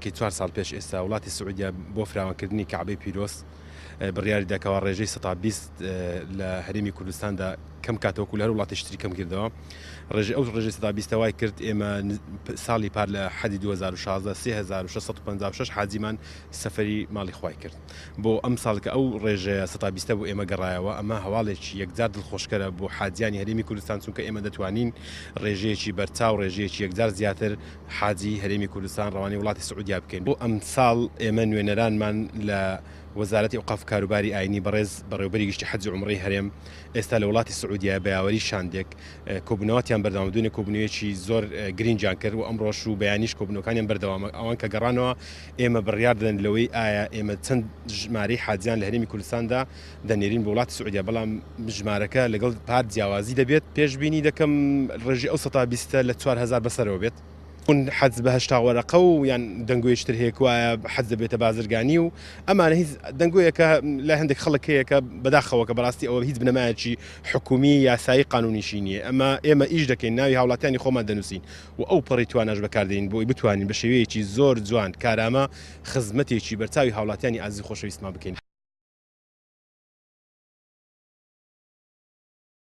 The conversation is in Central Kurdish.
نزیکەی چوار ساڵ پێش ئێستا وڵاتی سعودیە بۆ فراوانکردنی کەعبەی پیرۆز بڕیاری دا کەوا ڕێژەی 20% لە هەرێمی کوردستاندا کەم کاتەوە وەکو لە هەر وڵاتێکی تری کەم کردەوە ڕێژەی ئەو ڕێژەی 20% وای کرد ئێمە ساڵی پار لە حەجی 2016 3656 حاجیمان سەفەری ماڵی خوای کرد بۆ ئەمساڵ کە ئەو ڕێژەیە 20% بۆ ئێمە گەڕایەوە ئەمە هەواڵێکی یەکجار دڵخۆشکەرە بۆ حاجیانی هەرێمی کوردستان چونکە ئێمە دەتوانین ڕێژەیەکی بەرچاو ڕێژەیەکی یەکجار زیاتر حاجی هەرێمی کوردستان ڕەوانەی وڵاتی سعودیا بکەین. بۆ ئەمساڵ ئێمە نوێنەرانمان لە وەزارەتی ئەوقاف و کاروباری ئاینی بەڕێز بەڕێوەبەری گشتی حەج و عومڕەی هەرێم ئێستا لە وڵاتی سعودیایە بە یاوەری شاندێک کۆبوونەوەتیان بەردەوامە دوێنێ کۆبوونەوەیەکی زۆر گرینگیان کرد و ئەمڕۆش و بەیانیش کۆبوونەوەکانیان بەردەوامە ئەوان کە گەڕانەوە ئێمە بڕیار دەدەن لەوەی ئایا ئێمە چەند ژمارەی حاجیان لە هەرێمی کوردستاندا دەنێرین بۆ وڵاتی سعودیە بەڵام ژمارەکە لەگەڵ پار جیاوازی دەبێت پێشبینی دەکەم ڕێژەی ئەو سەتا بیستە لە 4000 بەسەرەوە بێت. حەج بە 80 وەرەقە و یان دەنگۆیەکی تر هەیە کوایە حەج دەبێتە بازرگانی و ئەمانە هیچ دەنگۆیەکە لای هەندێک خەڵک هەیە کە بەداخەوە کە بەڕاستی ئەوە هیچ بنەمایەکی حکومی یاسایی قانونیشی نییە ئەمە ئێمە ئیش دەکەین ناوی هاوڵاتیانی خۆمان دەنووسین و ئەو پەڕی تواناش بەکاردێنین بۆی بتوانین بە شێوەیەکی زۆر جوان کارامە خزمەتێکی بەرچاوی هاوڵاتیانی ئازیز خۆشەویستمان بکەین.